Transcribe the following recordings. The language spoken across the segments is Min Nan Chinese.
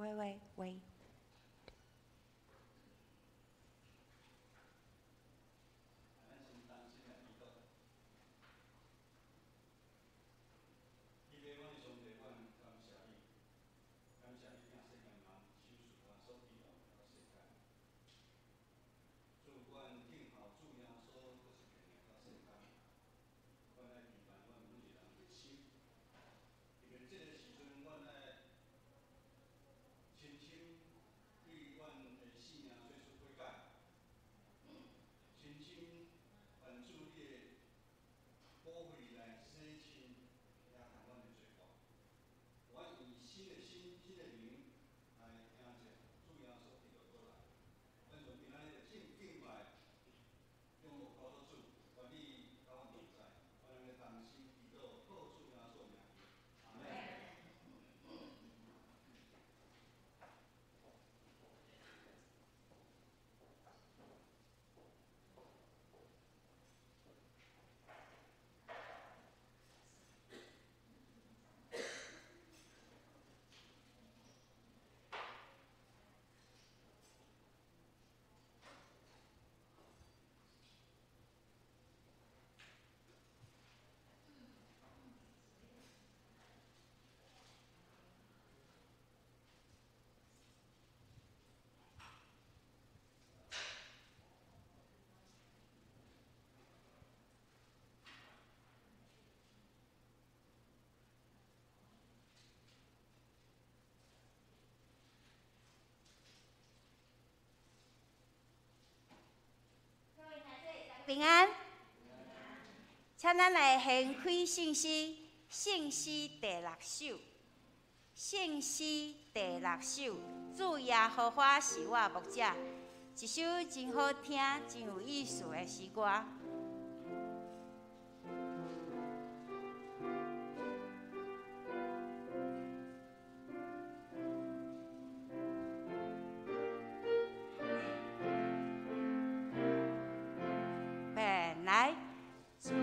喂喂喂。平安，請咱來掀開聖詩，聖詩第六首，聖詩第六首，主耶和華是我牧者，一首真好聽、真有意思的詩歌。來，主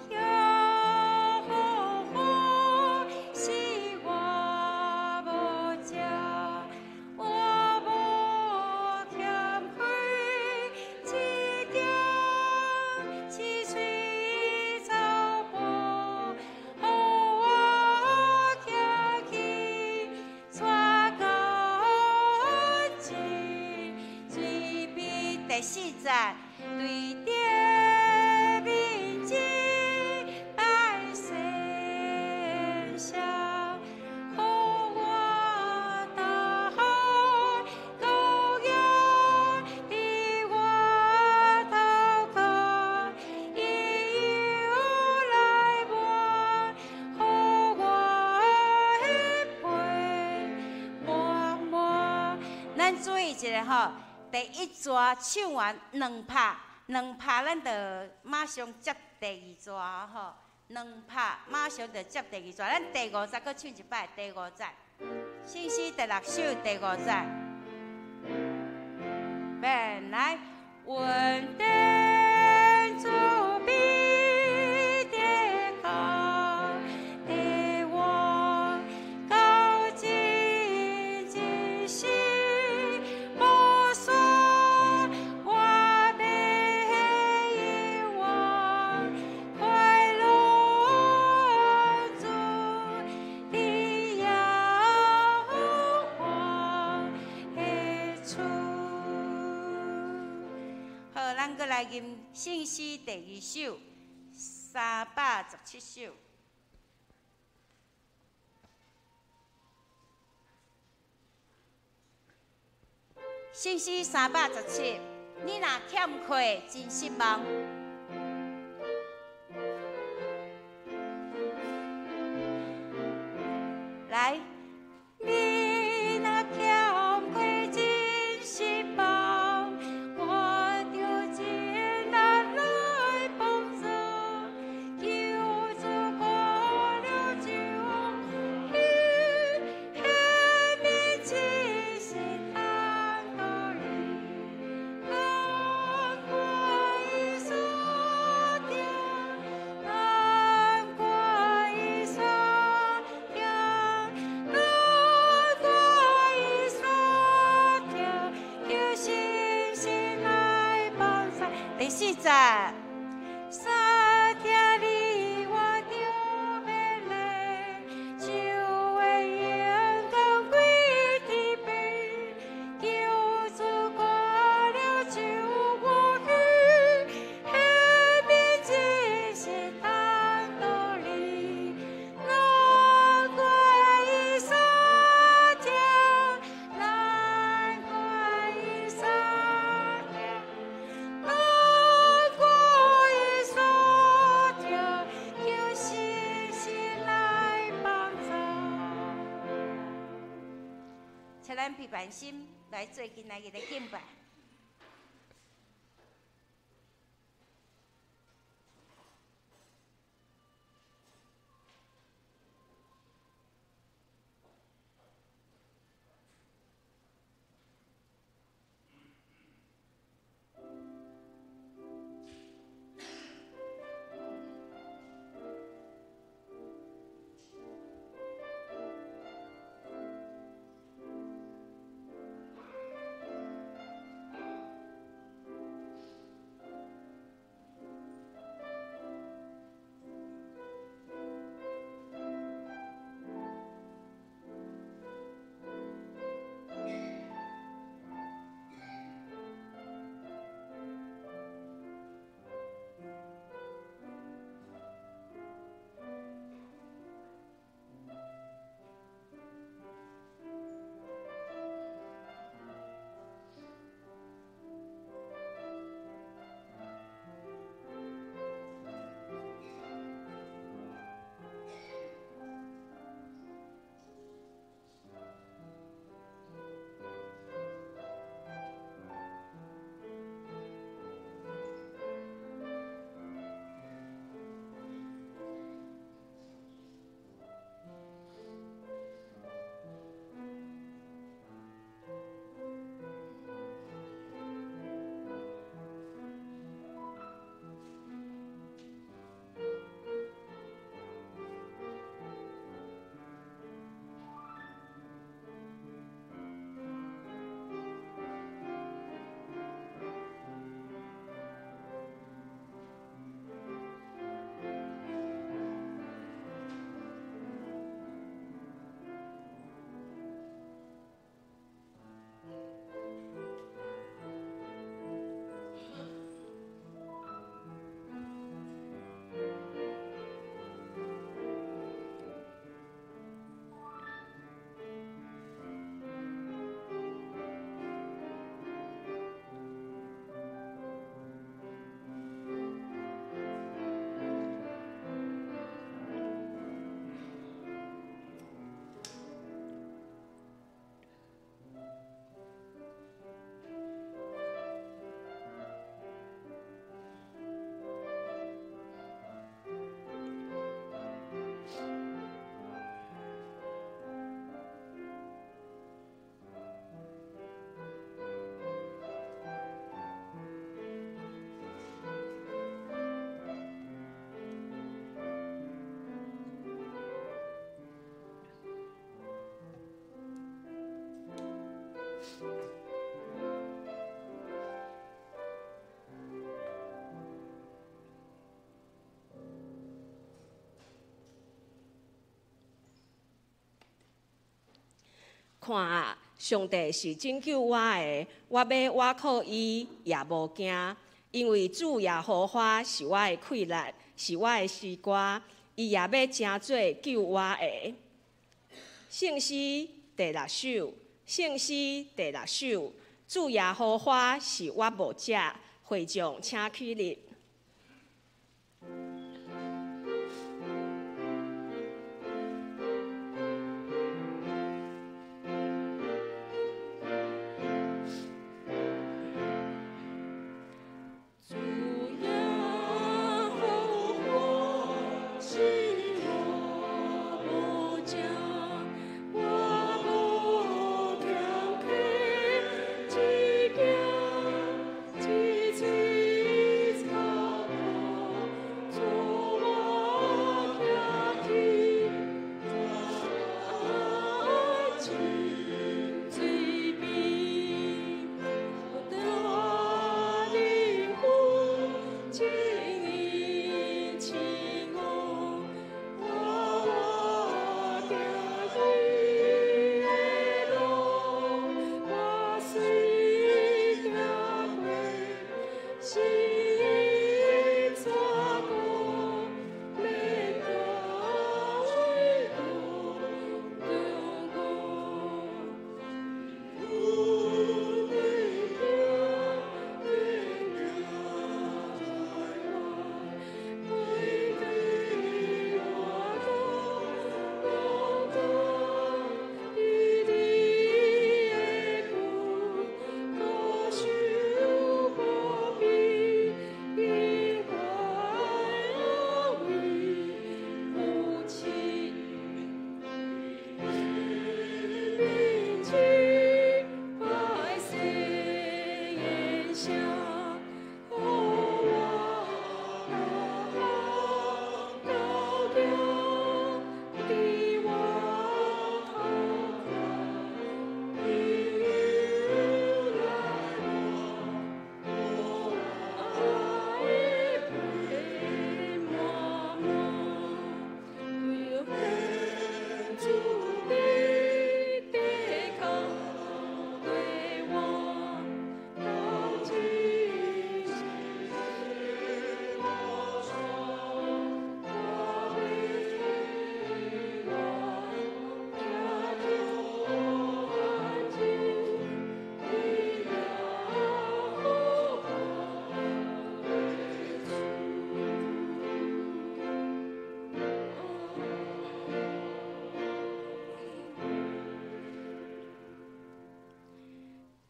耶和華是我牧者，我無欠缺一點，一喙草埔，予我行去，帶到安靜水邊。第四節，對著面前擺設席，予我頭膏油佇我頭殼，以油來抹，予我的杯滿滿。咱注意一下吼，第一逝唱完兩拍，兩拍咱就馬上接第二逝吼，兩拍馬上就接第二逝。咱第五節閣唱一擺，第五節，聖詩第六首第五節。免來，穩定主必得靠，得我高進之時，無說我欲永遠快樂主的耶和華的厝。好，咱閣來吟聖詩第二首，317首。聖詩317，你若欠缺，真失望。來，你若欠缺真失望，我著盡力來幫助，求主看了就彼彼面真實通道理，趕快說。請咱平凡心來做今仔日的敬拜。看啊，上帝是拯救我的，我欲倚靠伊也無驚，因為主耶和華是我的氣力，是我的詩歌，伊也欲成做救我的。聖詩第六首，聖詩第六首，主耶和華是我牧者，會眾請起立。主耶和華是我牧者，我無欠缺，一行一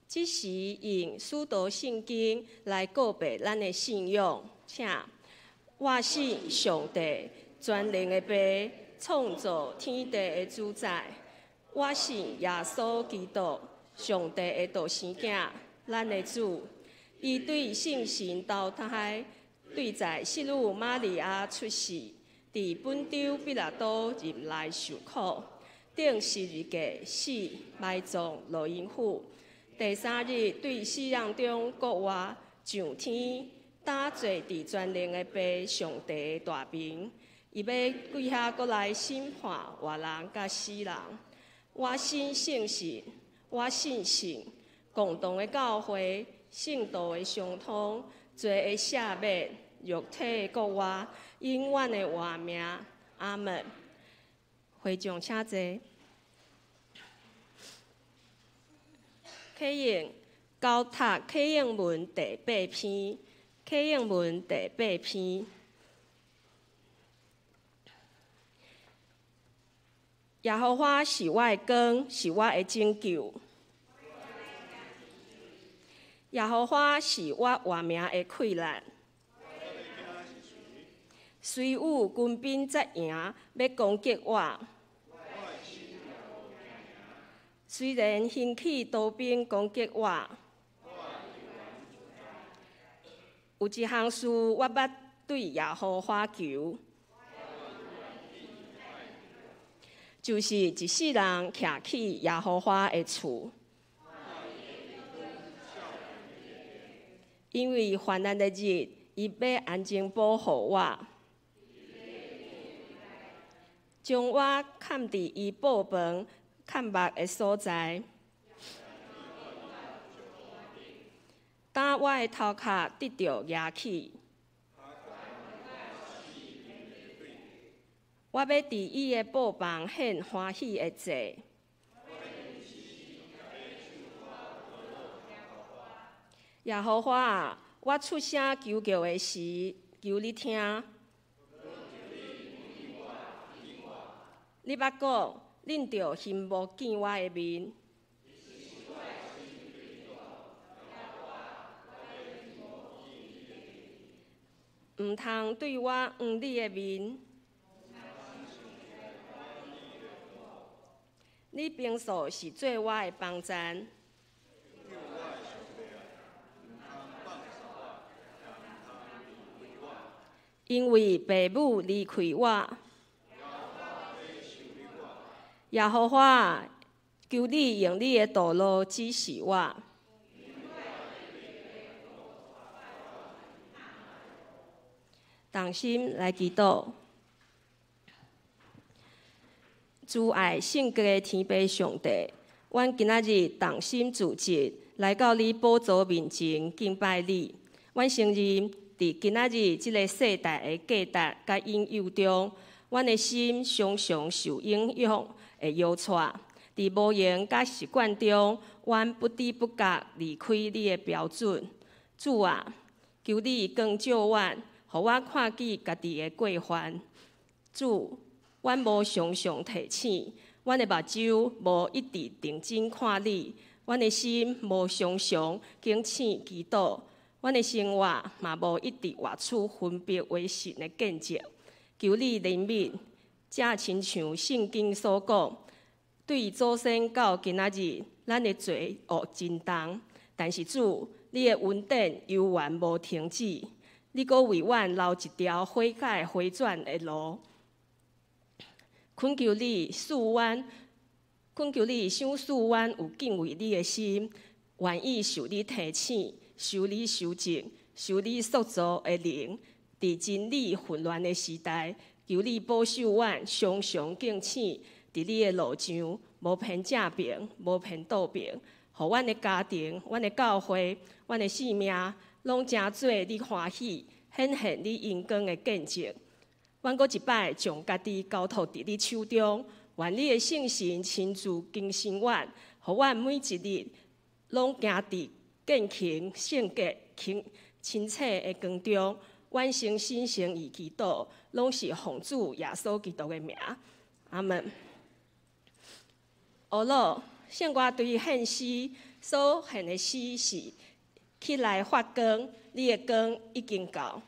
這時用使徒信經來告白咱的信仰，請。我信上帝全能的父，創造天地的主宰。我信耶穌基督，上帝的獨生囝，咱的主。伊對聖神投胎，對在聖女瑪利亞出世，佇本丟彼拉多任內受苦，釘十字架死，埋葬落陰府。第三日對死人中復活，上天，搭坐佇全能的父上帝的大爿。伊欲對遐閣來審判活人佮死人。我信聖神，我信聖共同的教會，聖徒的相通，罪的赦免，肉體的復活，永遠的活命。阿門。會眾請坐。啟應交託啟應文第八篇，啟應文第八篇。耶和華是我的光，是我的拯救。耶和華是我活命的氣力。雖有軍兵紮營欲攻擊我，雖然興起刀兵攻擊我，有一項事我捌對耶和華求，就是一世人徛去耶和華的厝，因為患難的日，伊欲安靜保護我，將我崁佇伊布棚崁目的所在，當我的頭殼得著舉起，我欲佇伊的布棚獻歡喜的祭。耶和華啊，我出聲求告的時，求你聽。你捌講，恁著欣慕見我的面。毋通對我掩你的面。你平素是做我的幫贊。因為父母離開我，耶和華，求你用你的道路指示我。同心來祈禱，慈愛聖潔的天父上帝，阮今仔日同心聚集來到你寶座面前敬拜你。阮承認，佇今仔日這个世代的價值佮引誘中，阮的心常常受影響會搖掣。佇無閒佮習慣中，阮不知不覺離開你的標準。主啊，求你光照阮，予我看見家己的過犯。主，阮無常常提醒，阮的目睭無一直定睛看你，阮的心無常常警醒祈禱，阮的生活嘛無一直活出分別為聖的見證。求你憐憫，正親像聖經所講，對祖先到今仔日，咱的罪惡真重，但是主，你的恩典猶原無停止。你閣為阮留一條悔改回轉的路，懇求你賜阮，懇求你賞賜阮有敬畏你的心，願意受你提醒、受你修正、受你塑造的靈。佇真理混亂的時代，求你保守阮常常警醒，佇你的路上無偏正爿，無偏倒爿，予阮的家庭、阮的教會、阮的性命，攏成做你歡喜、顯現你榮光的見證。阮閣一擺將家己交託佇你手中，願你的聖神親自更新阮，予阮每一日攏行佇敬虔、聖潔、清澈的光中，完成神聖與祈禱，攏是奉主耶穌基督的名。阿門。呵咾，聖歌隊獻詩所獻的詩是起來發光，你的光已經到。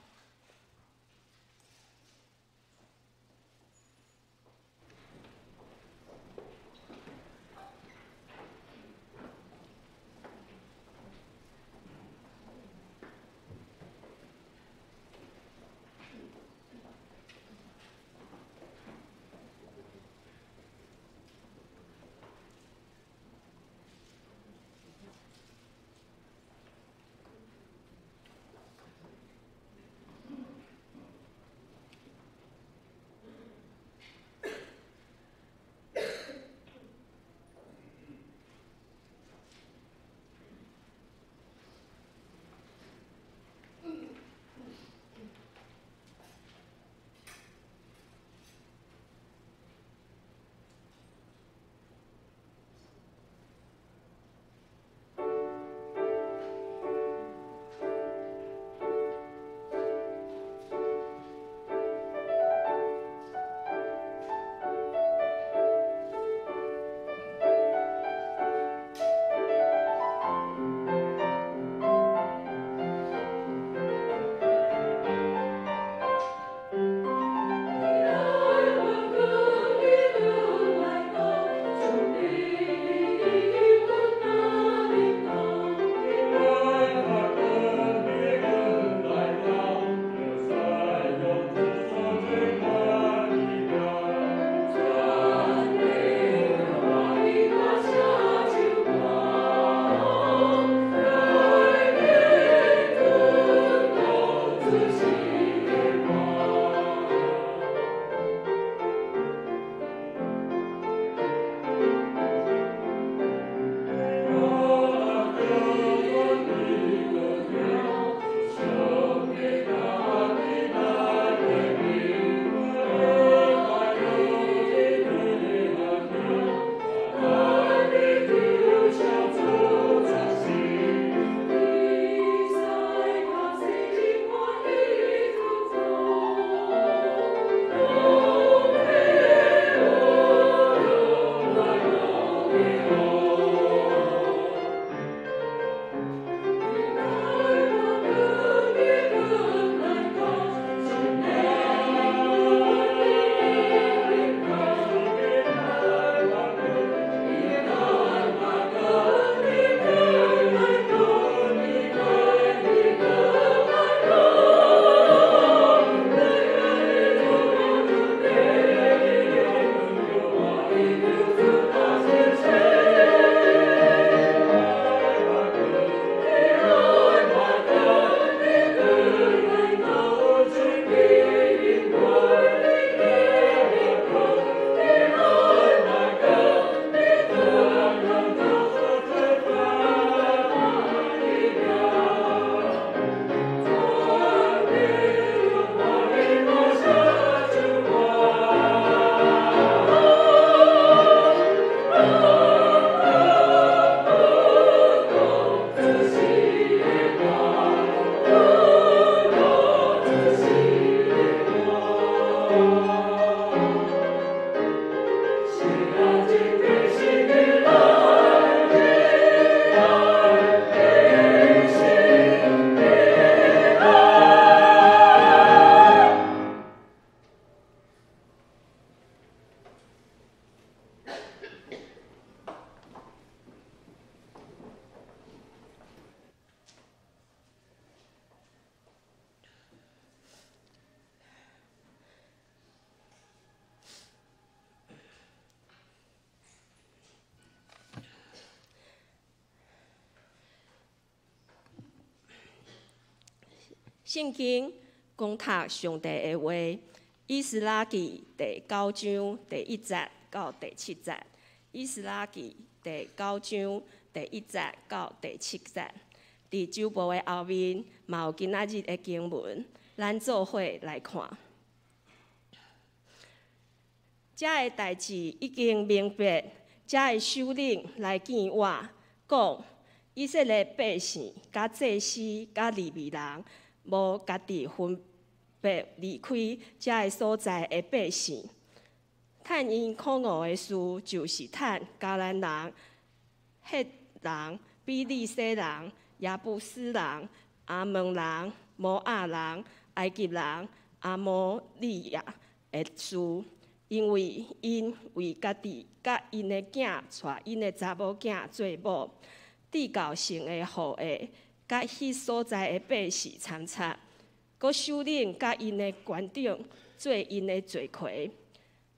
聖經講讀上帝的話，以斯拉記第九章第一節到第七節。以斯拉記第九章第一節到第七節。佇周報的後面嘛有今仔日的經文，咱做伙來看。這个代誌已經明白，這个首領來見我，講以色列百姓、佮祭司、佮利未人，無家己分別離開這个所在的百姓。趁𪜶可惡的事，就是趁迦南人赫人、比利洗人、耶布斯人、亞捫人、摩押人、埃及人、亞摩利人的事，因為𪜶為家己佮𪜶的囝娶𪜶的查某囝做某，至到神的後裔佮彼所在的百姓摻雜，閣首領佮𪜶的官長做𪜶的罪魁。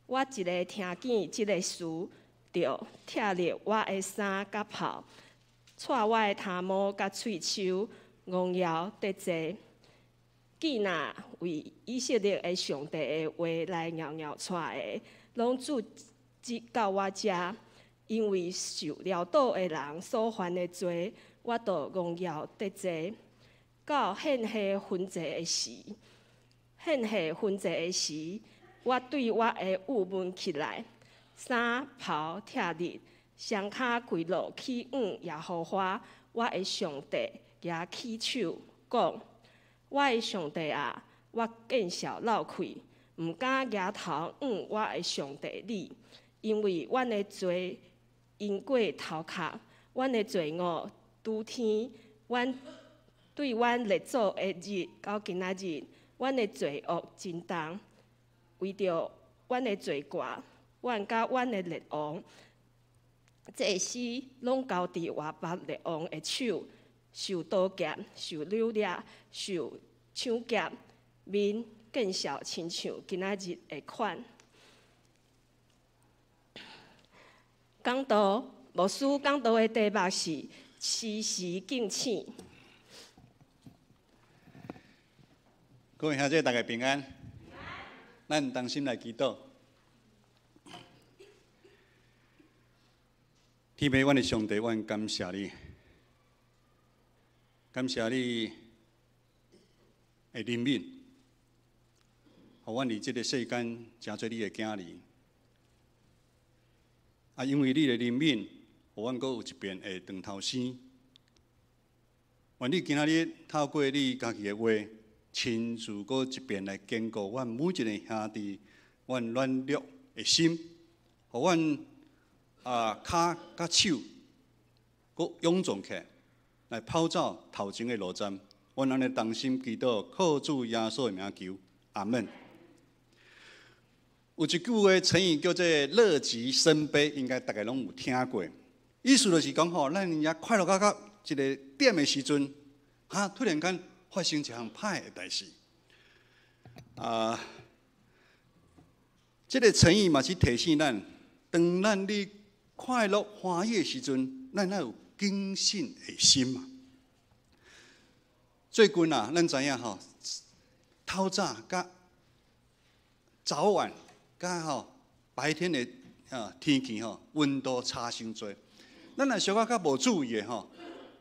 我一个聽見這个事，就拆裂我的衫佮袍，掣我的頭毛佮喙鬚，戇搖得坐。見若為以色列的上帝的話來搖搖掣的，攏聚集到我遮，因為受潦倒的人所犯的罪，我就戇搖得坐。到獻祭燔祭的時，獻祭燔祭的時，我對我的鬱悶起來，衫袍拆裂，雙跤跪落去向耶和華我的上帝舉起手，講：我的上帝啊，我見笑落氣，毋敢舉頭向我的上帝你，因為阮的罪淹過頭殼，阮的罪惡拄天，阮對阮列祖的日到今仔日，阮的罪惡真重，為著阮的罪過，阮佮阮的列王、祭司攏交佇外邦列王的手，受刀劍、受擄掠、受搶劫，面見笑親像今仔日的款。講道，牧師講道的題目是時時警醒。各位兄弟，大家平安。咱同心來祈禱。天父，阮的上帝，阮感謝你，感謝你的憐憫，予阮佇這个世間成做你的囝兒。啊，因為你的憐憫，予阮閣有一遍的斷頭生。願你今仔日透過你家己的話，親自閣一遍來堅固阮每一个兄弟，阮軟弱的心，予阮跤佮手閣勇壯起來，來跑走頭前的路站。阮按呢同心祈禱，靠主耶穌的名求，阿門。有一句話成語叫做“樂極生悲”，應該大家攏有聽過。意思就是講吼，咱也快樂到一个點的時陣，哈，突然間發生一項歹的代誌。啊，這个成語嘛是提醒咱，當咱咧快樂歡喜的時陣，咱愛有謹慎的心嘛。最近啊，咱知影吼，透早佮早晚佮吼白天的天氣吼溫度差傷濟，咱若小可較無注意的吼，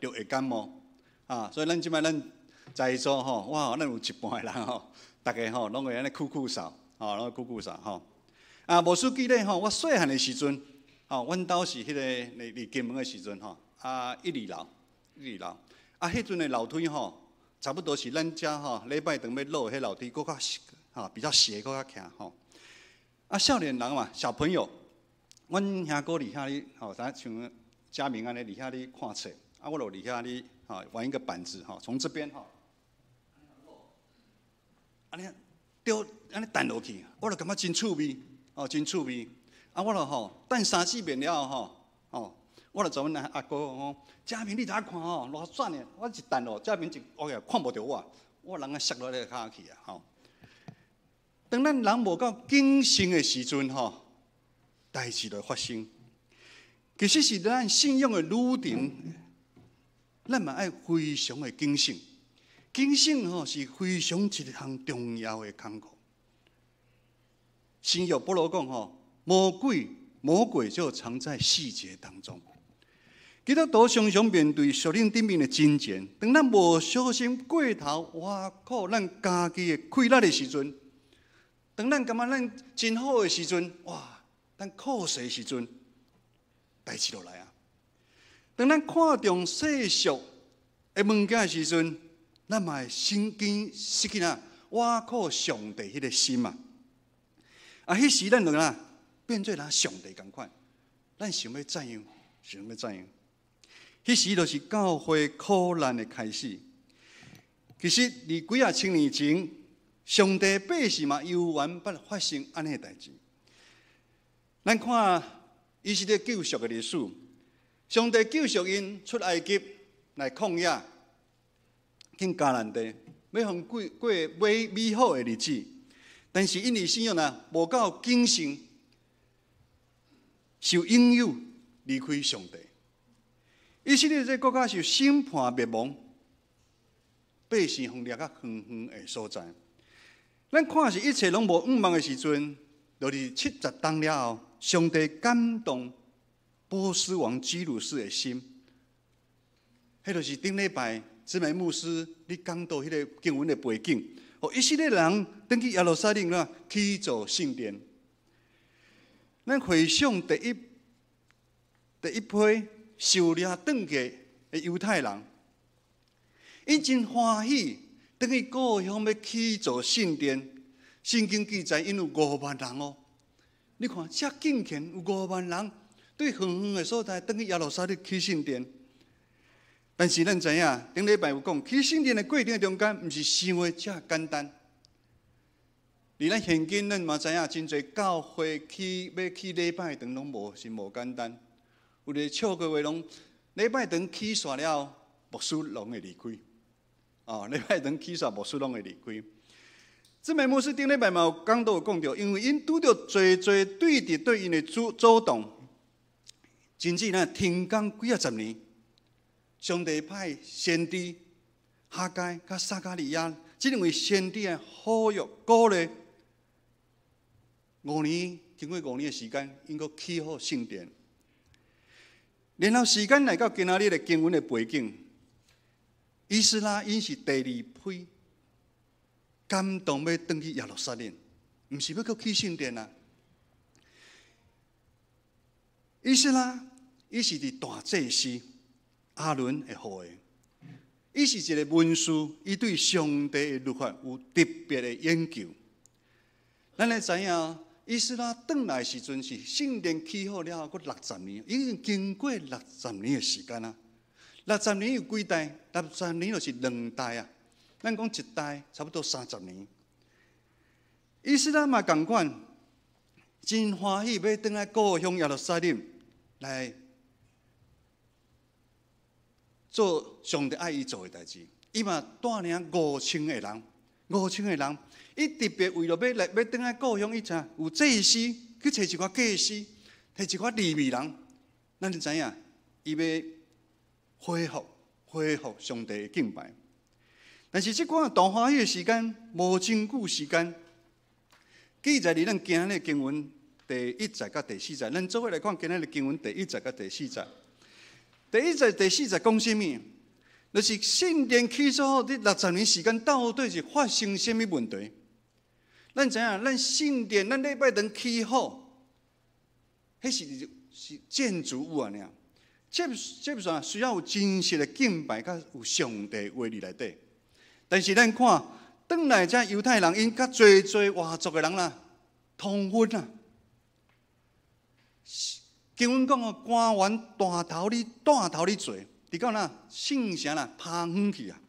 就會感冒啊。所以咱這擺咱在座吼，哇，咱有一半的人吼，逐家吼攏會按呢咳咳嗽，吼，攏會咳咳嗽吼。啊，無輸記得吼，我細漢的時陣，吼，阮兜是彼个佇金門的時陣吼，啊，一二樓，一二樓，啊，彼陣的樓梯吼，差不多是咱遮吼禮拜堂欲落彼樓梯，閣較吼比較斜，閣較徛吼。啊，少年人嘛，小朋友，阮兄哥佇遐咧吼，像嘉明按呢佇遐咧看冊，啊，我就佇遐咧吼玩一個板子吼，從這邊吼，按呢丟，按呢彈落去，我就感覺真趣味，哦，真趣味。啊，我就吼彈三四遍了後吼，哦。我就問阮阿哥講，嘉明你怎看吼？偌轉的，我一彈落，嘉明一哦呀看無著我，我人啊摔落咧跤去啊吼。當咱人無夠謹慎的時陣吼，代誌就會發生。其實是咱信仰的旅程，咱嘛愛非常的謹慎。謹慎吼是非常一項重要的工課。新約保羅講吼，魔鬼就藏在細節當中。基督徒常常面對屬靈頂面的爭戰，當咱無小心過頭，倚靠咱家己的氣力的時陣，當咱感覺咱真好的時陣，哇！咱靠勢的時陣，代誌就來啊！當咱看重世俗的物件的時陣，咱嘛會心驚失去啦，倚靠上帝彼个心啊！啊，彼時咱就啦變做咱上帝仝款，咱想欲怎樣，想欲怎樣。彼時就是教會苦難的開始。其實，佇幾仔千年前，上帝百姓嘛猶原捌發生按呢代誌。咱看以色列救贖的歷史，上帝救贖𪜶出埃及來曠野，進迦南地，欲予𪜶過過美美好的日子。但是𪜶的信仰啊，無夠謹慎，受引誘離開上帝。以色列這個國家受審判滅亡，百姓予掠到遠遠的所在。咱看是一切攏無向望的時陣，就是70冬了後，上帝感動波斯王居魯士的心。彼就是頂禮拜姊妹牧師你講到彼个經文的背景，予以色列人轉去耶路撒冷啦，起造聖殿。咱回想第一批受掠轉去的猶太人，𪜶真歡喜，轉去故鄉欲起造聖殿。聖經記載，𪜶有5萬人哦。你看，遮敬虔有五萬人，對遠遠的所在轉去耶路撒冷起聖殿。但是咱知影，頂禮拜有講，起聖殿的過程中間，毋是想的遮簡單。佇咱現今，咱嘛知影，真濟教會起欲起禮拜堂攏無是無簡單。有個笑個話攏禮拜堂起煞了後，牧師攏會離開。哦，禮拜堂起煞，牧師攏會離開。這位牧師頂禮拜嘛有講到有講著，因為𪜶拄著濟濟對敵對𪜶的阻阻擋，甚至呢停工幾仔十年，上帝派先知哈該佮撒迦利亞這兩位先知來呼籲鼓勵。五年，經過五年的時間，𪜶閣起好聖殿。然後時間來到今仔日的經文的背景，以斯拉𪜶是第二批感動欲轉去耶路撒冷，毋是欲閣起聖殿啊。以斯拉，伊是佇大祭司亞倫的後裔，伊是一個文士，伊對上帝的律法有特別的研究。咱來知影，以斯拉轉來時陣是聖殿起好了後，閣六十年，已經經過六十年的時間啊。六十年有幾代？六十年就是兩代啊。咱講一代差不多30年。以斯拉嘛仝款，真歡喜欲轉來故鄉耶路撒冷來做上帝愛伊做的代誌。伊嘛帶領五千個人，五千個人，伊特別為著欲來欲轉來故鄉，伊才有祭司去揣一寡祭司，揣一寡利未人。咱就知影，伊欲恢復恢復上帝的敬拜。但是這款大歡喜的時間，無真久時間，記載佇咱今日的經文第一節佮第四節，咱做伙來看今日的經文第一節佮第四節。第一節、第四節講啥物？就是聖殿起造好，這六十年時間到底是發生啥物問題？咱知影，咱聖殿、咱禮拜堂起好，彼是是建築物爾。接接煞需要有真實的敬拜，佮有上帝話佇內底。但是咱看，轉來這猶太人，𪜶佮濟濟外族的人啦，通婚啊。經文講哦，官員帶頭咧帶頭咧做，直到哪聖城啦拋遠去啊。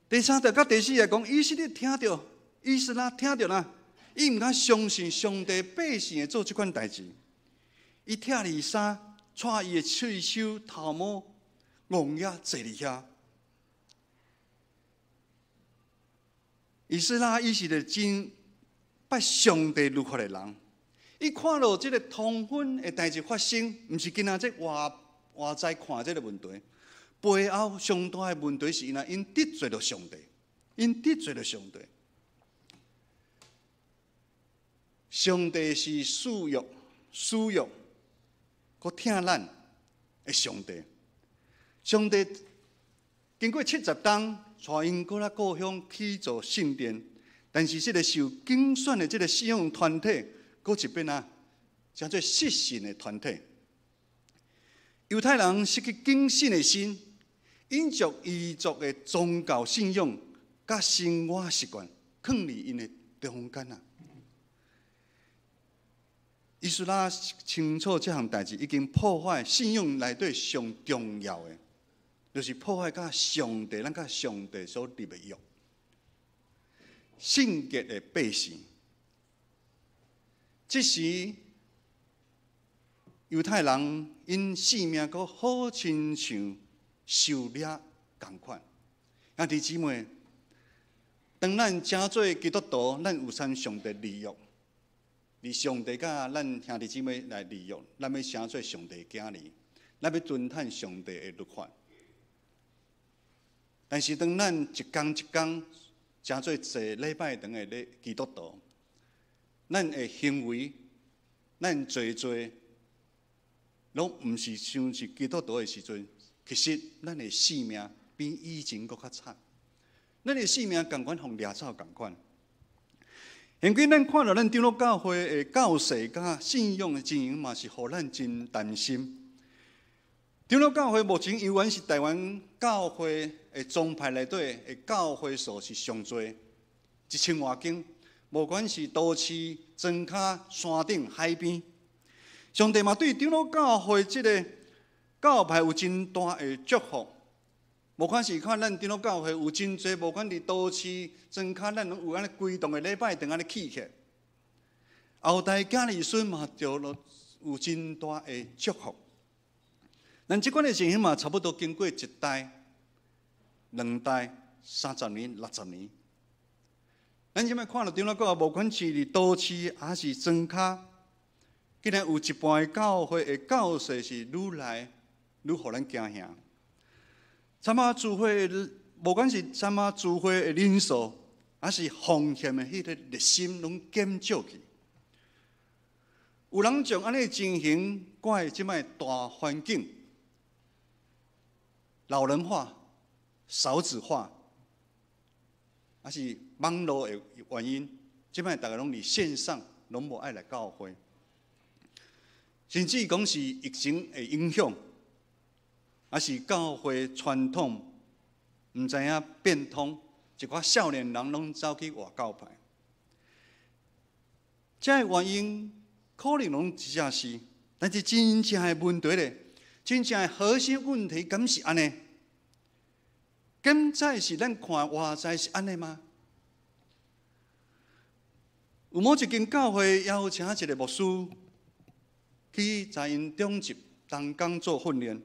第三節佮第四節講，以色列聽著，以斯拉聽著啦，伊毋敢相信上帝百姓會做這款代誌，伊拆離衫，帶伊的喙鬚頭毛，戇額坐佇遐。以斯拉伊是個真捌上帝律法的人，伊看著這个通婚的代誌發生，毋是干焦這外外在看這个問題，背後上大的問題是𪜶𪜶得罪著上帝，𪜶得罪著上帝。上帝是賜予、賜予、閣疼咱的上帝。上帝經過70冬，帶𪜶閣來故鄉起造聖殿，但是這个受揀選的這个信仰團體，閣一變啊，成做失信的團體。猶太人失去謹慎的心，𪜶將異族的宗教信仰佮生活習慣囥佇𪜶的中間啊。以斯拉清楚這項代誌已經破壞信仰內底上重要的，就是破壞佮上帝，咱佮上帝所立的約，聖潔的百姓。這時猶太人𪜶性命閣好親像受掠仝款。兄弟姊妹，當咱成做基督徒，咱有參上帝立約，而上帝佮咱兄弟姊妹來立約，咱欲成做上帝囝兒，咱欲遵行上帝的律法。但是當咱一工一工成做坐禮拜堂的咧基督徒，咱的行為，咱做做，攏毋是像是基督徒的時陣，其實咱的性命比以前閣較慘。咱的性命仝款予掠走仝款。現今咱看著咱長老教會的教勢佮信仰的經營嘛，是予咱真擔心。長老教會目前猶原是台灣教會的宗派內底的教會數是上濟，1000外間，無管是都市、莊跤、山頂、海邊，上帝嘛對長老教會這个教派有真大的祝福。無管是看咱長老教會有真濟，無管佇都市、莊跤，咱攏有按呢規棟的禮拜堂按呢起起來。後代子兒孫嘛，就有真大的祝福。咱這款的情形嘛，差不多經過一代、兩代、30年、60年。咱這擺看著長老教會，無管是佇都市抑是莊跤，竟然有一半的教會的教勢是愈來愈予咱驚嚇。參加聚會，無管是參加聚會的人數，抑是奉獻的彼个熱心，攏減少去。有人將按呢情形怪這擺大環境老人化、少子化，抑是網路的原因，這擺逐家攏佇線上，攏無愛來教會，甚至講是疫情的影響，抑是教會傳統毋知影變通，一寡少年人攏走去外教派，這个原因可能攏真正是，但是真正的問題咧，真正的核心問題敢是按呢？敢再是咱看外在是按呢嗎？有某一間教會邀請一个牧師去在𪜶中集同工做訓練，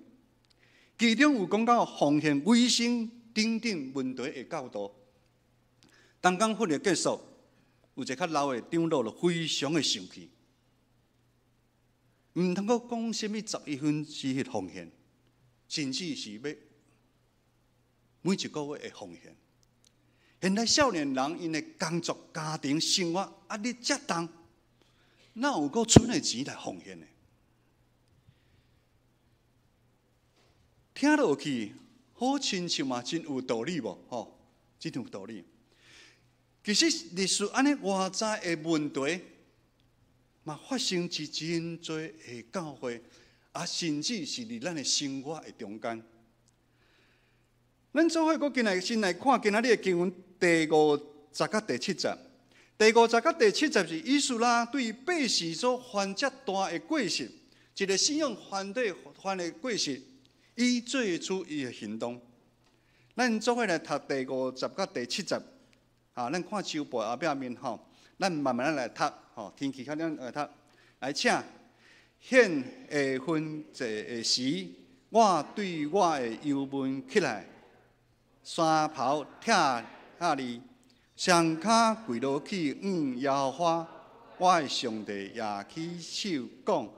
其中有講到奉獻、委身等等問題的教導。同工訓練結束，有一个較老的長老就非常的生氣，毋通閣講啥物1/11奉獻，甚至是欲每一個月的奉獻。現在少年人𪜶的工作、家庭、生活壓力遮重，哪有閣剩的錢來奉獻呢？聽落去好親像嘛，真有道理無？吼，真有道理。其實歷史按呢外在的問題，嘛發生佇真濟的教會，啊，甚至是佇咱的生活的中間。咱做伙閣進來先來看今仔日的經文第五節佮第七節。第五節佮第七節是以斯拉對百姓所犯遮大的過失，一个信仰犯對犯的過失，伊做出伊的行動。咱做伙來讀第五節佮第七節，啊，咱看手背後壁面吼，咱慢慢來讀，吼，天氣較冷來讀。來，請獻下燔祭的時，我對我的油文起來，衫袍拆下哩，雙跤跪落去，向耶和華我的上帝舉起手講：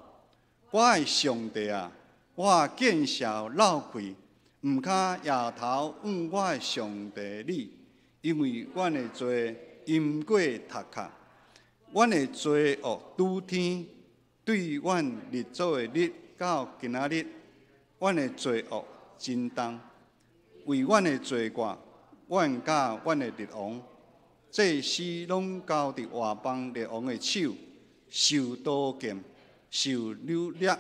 我的上帝啊，我見笑落氣，毋跤搖頭向我的上帝你，因為阮的罪淹過頭殼，阮的罪惡拄天，對阮列祖的日到今仔日，阮的罪惡真重。為阮的罪過，阮佮阮的列王、祭司攏交佇外邦列王的手，受刀劍，受擄掠，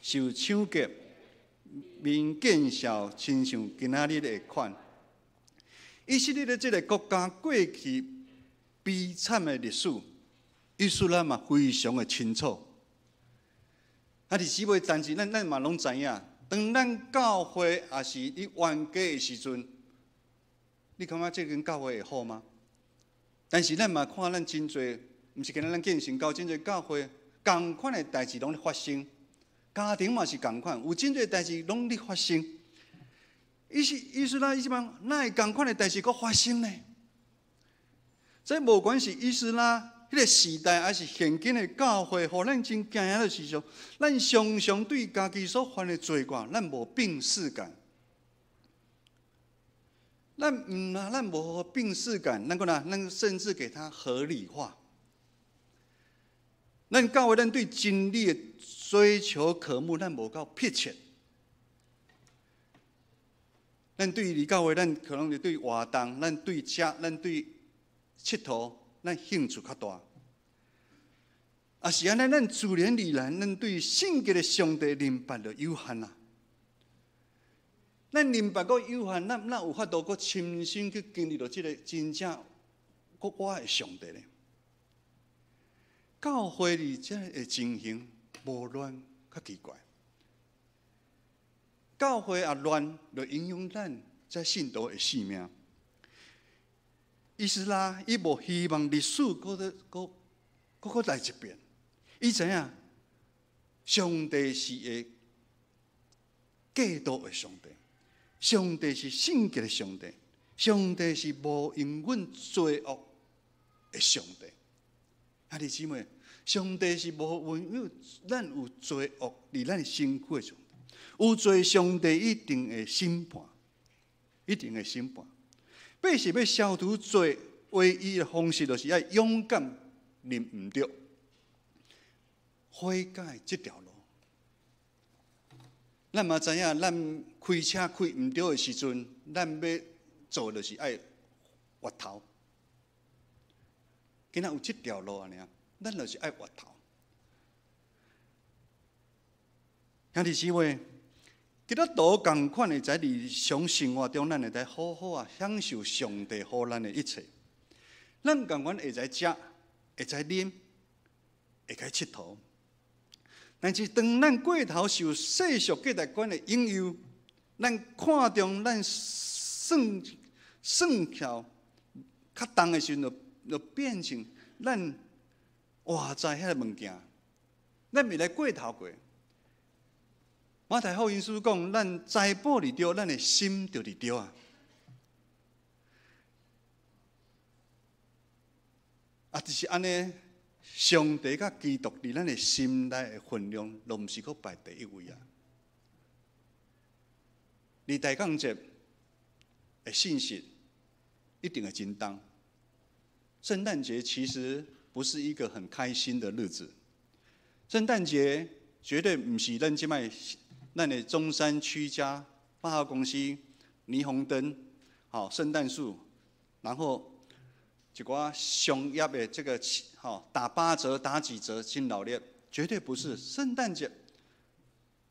受搶劫，面見笑，親像今仔日的款。以色列的這个國家過去悲慘的歷史，以斯拉嘛非常的清楚。啊，弟姊妹，但是咱嘛攏知影，當咱教會也是咧冤家的時陣，你感覺這間教會會好嗎？但是咱嘛看咱真濟，毋是干焦咱建成教，真濟教會仝款的代誌攏咧發生，家庭嘛是仝款，有真濟代誌攏咧發生。意思以斯拉伊這擺，哪會仝款的代誌閣發生呢？這無管是以斯拉彼個時代，還是現今的教會，予咱真驚訝的是說，咱常常對家己所犯的罪過，咱無病識感。咱毋啊，咱無病識感，咱講哪，咱甚至給它合理化。咱教會，咱對真理的追求渴慕，咱無夠迫切。咱對離教會，咱可能是對活動，咱對食，咱對𨑨迌，咱興趣較大。啊，是按呢，咱自然而然，咱對聖潔的上帝認捌就有限啦。咱認捌閣有限，咱哪有法度閣親身去經歷著這個真正閣我的上帝呢？教會裡這个情形無亂較奇怪，教會啊亂，就影響咱這信徒的性命。以斯拉伊無希望歷史閣閣閣閣來一遍，伊知影上帝是會計度的上帝，上帝是聖潔的上帝，上帝是無容忍罪惡的上帝。兄弟姊妹，上帝是無容許咱有罪惡佇咱身軀的上帝，有罪上帝一定會審判，一定會審判。百姓欲消除罪，唯一的方式就是愛勇敢認毋著，悔改這條路。咱嘛知影，咱開車開毋著的時陣，咱欲做就是愛越頭。今仔有這條路按呢，咱就是愛越頭。兄弟姊妹，基督徒仝款的在日常生活中，咱會使好好啊享受上帝予咱的一切。咱仝款會使食，會使啉，會使𨑨迌。但是當咱過頭受世俗價值觀的引誘，咱看重咱算算票較重的時陣，就變成咱活在彼个物件，咱袂來過頭過。馬太福音書講，咱財寶佇佗，咱的心就佇佗啊。啊，就是按呢，上帝佮基督佇咱的心內的分量，攏毋是閣排第一位啊。佇大降節的信息一定會真重。聖誕節其實不是一個很開心的日子，聖誕節絕對毋是咱這擺咱的中山區家百貨公司霓虹燈、好聖誕樹，然後一寡商業的這個吼打八折、打幾折真鬧熱，絕對不是聖誕節，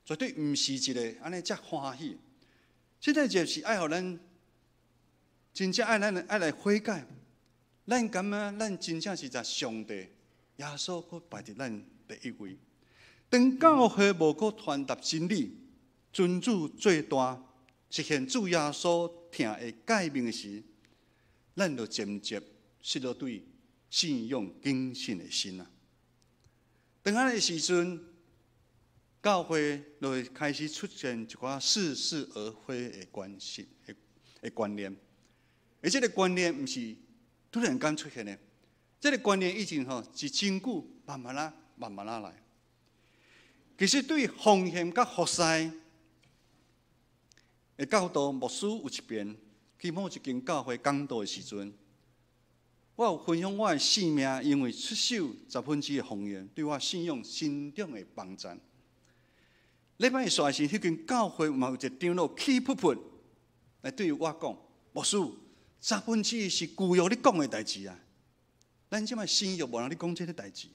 絕對毋是一个按呢遮歡喜。聖誕節是愛予咱真正愛咱愛來悔改。咱感覺咱真正是將上帝、耶穌閣排佇咱第一位。當教會無閣傳達真理、尊主做大、實現主耶穌疼的誡命時，咱就漸漸失落對信仰謹慎的心啊。當按呢時陣，教會就會開始出現一寡似是而非的關係的觀念，而這个觀念毋是突然間出現的，這个觀念已經吼是真久慢慢仔、慢慢仔來。其實對奉獻佮服侍的教導，牧師有一遍去某一間教會講道的時陣，我有分享我的性命，因為出手十分之一的奉獻，對我信仰成長的幫助。禮拜煞時，彼間教會嘛有一個長老氣噗噗來對我講：牧師，十分之一是舊約咧講的代誌啊，咱這擺新約無人咧講這个代誌。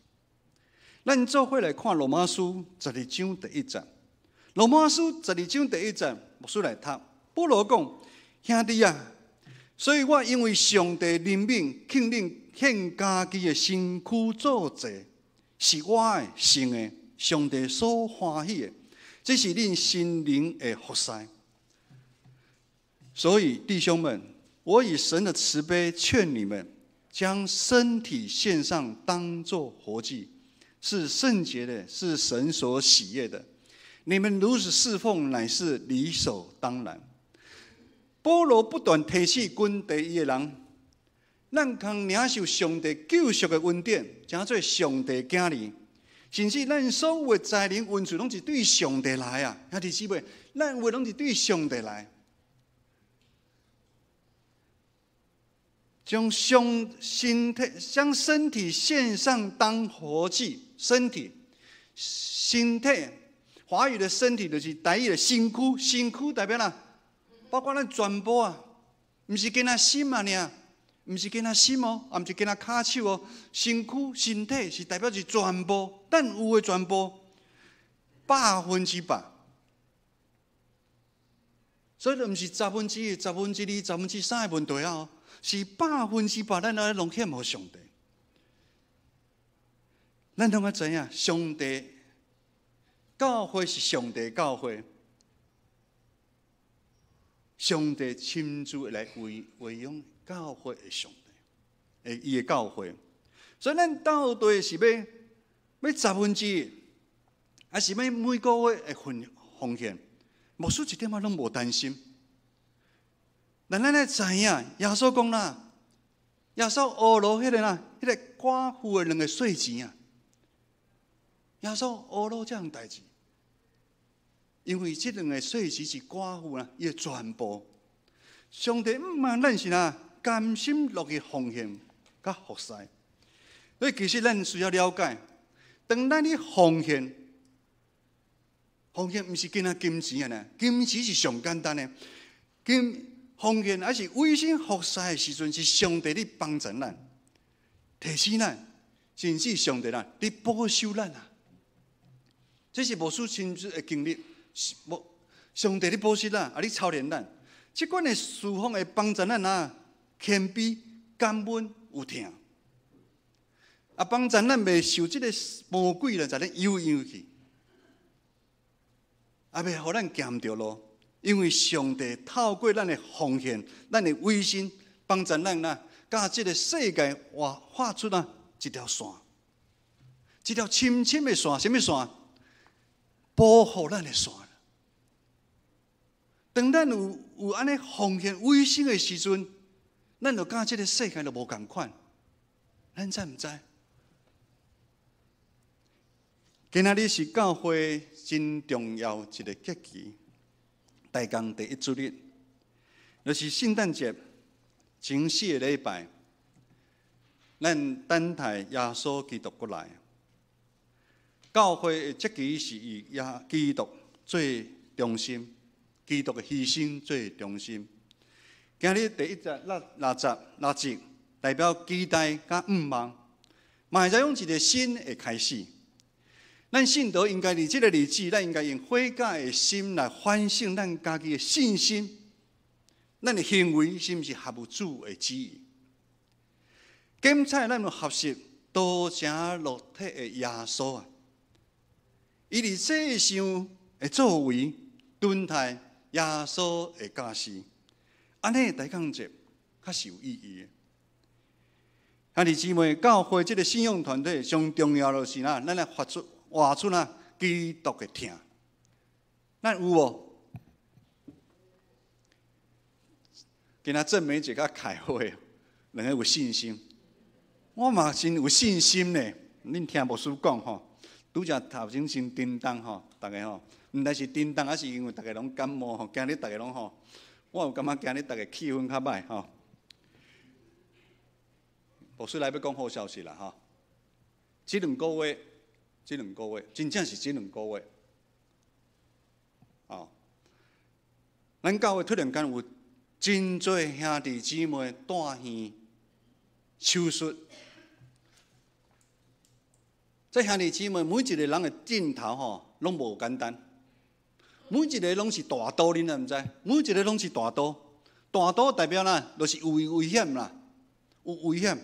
咱做伙來看羅馬書十二章第一節。羅馬書十二章第一節，牧師來讀。保羅講：兄弟啊，所以我因為上帝憐憫，勸恁獻家己的身軀做祭，是活的、聖的。上帝所歡喜的，這是恁心靈的服侍。所以弟兄們，我以神的慈悲勸你們，將身體獻上，當作活祭，是聖潔的，是神所喜悅的。你們如此侍奉，乃是理所當然。保羅不斷提醒軍隊伊的人，咱通領受上帝救贖的恩典，成做上帝囝兒，甚至咱所有的才能恩賜，攏是對上帝來啊！兄弟姊妹，咱有的攏是對上帝來。將上身體將身體獻上當活祭，身體身體華語的身體就是台語的身軀，身軀代表啥？包括咱全部啊，毋是干焦心啊爾，毋是干焦心哦，也毋是干焦跤手哦，身軀身體是代表是全部，咱有的全部100%，所以毋是1/10、2/10、3/10的問題啊。是100%，咱愛攏獻予上帝。咱攏愛知影，上帝教會是上帝教會，上帝親自來餵養教會的上帝，的伊的教會。所以咱到底是欲1/10，還是欲每個月的奉獻？牧師一點仔攏無擔心。但咱愛知影，耶穌講啦，耶穌呵咾彼個啦，彼個寡婦的兩個細錢啊，耶穌呵咾這項代誌，因為這兩個細錢是寡婦啦，伊的全部。上帝毋望咱是啦，甘心樂意奉獻佮服侍。所以其實咱需要了解，當咱咧奉獻，奉獻毋是干焦金錢啊，金錢是上簡單的，金。奉獻還是委身服侍的時陣，是上帝咧幫助咱、提醒咱，甚至上帝啦，咧保守咱啊。這是牧師親自的經歷，無上帝咧保守咱，啊，咧操練咱。這款的侍奉會幫助咱啊，謙卑、感恩、有疼，啊，幫助咱袂受這個魔鬼來共咱誘誘去，啊，袂予咱行毋著路。因為上帝透過咱的奉獻、咱的委身，幫助咱啊，佮這個世界畫畫出啊一條線，一條深深的線，啥物線？保護咱的線。當咱有按呢奉獻委身的時陣，咱就佮這個世界就無仝款。咱知毋知？今仔日是教會真重要一個節期。大綱第一主日，就是聖誕節前四個禮拜，咱等待耶穌基督過來。教會的節期是以耶基督做中心，基督的犧牲做中心。今日第一節六六節六節，代表期待佮向望，嘛會使用一個新的開始。咱信徒應該佇這個日子，咱應該用悔改的心來反省咱家己的信心，咱的行為是毋是合乎主的旨意？檢採咱有學習道成肉體的耶穌啊，伊佇世上的作為，蹲待耶穌的教示，按呢大綱節較是有意義的。兄弟姊妹，教會這個信仰團體上重要就是啥？咱來發出。活出啊基督的疼，咱有無？今仔鄭美姐佮開會，兩個有信心，我嘛真有信心呢。恁聽牧師講吼，拄才頭前先叮當吼，逐家吼，毋知是叮當，還是因為逐家攏感冒吼，今日逐家攏吼，我有感覺今日逐家氣氛較歹吼。牧師來欲講好消息啦吼，這兩個月。這兩個月，真正是這兩個月，哦，咱教會突然間有真濟兄弟姊妹住院手術，這兄弟姊妹每一個人的鏡頭吼，攏無簡單，每一個攏是大刀，恁知毋知？每一個攏是大刀，大刀代表啥？就是有危險啦，有危險。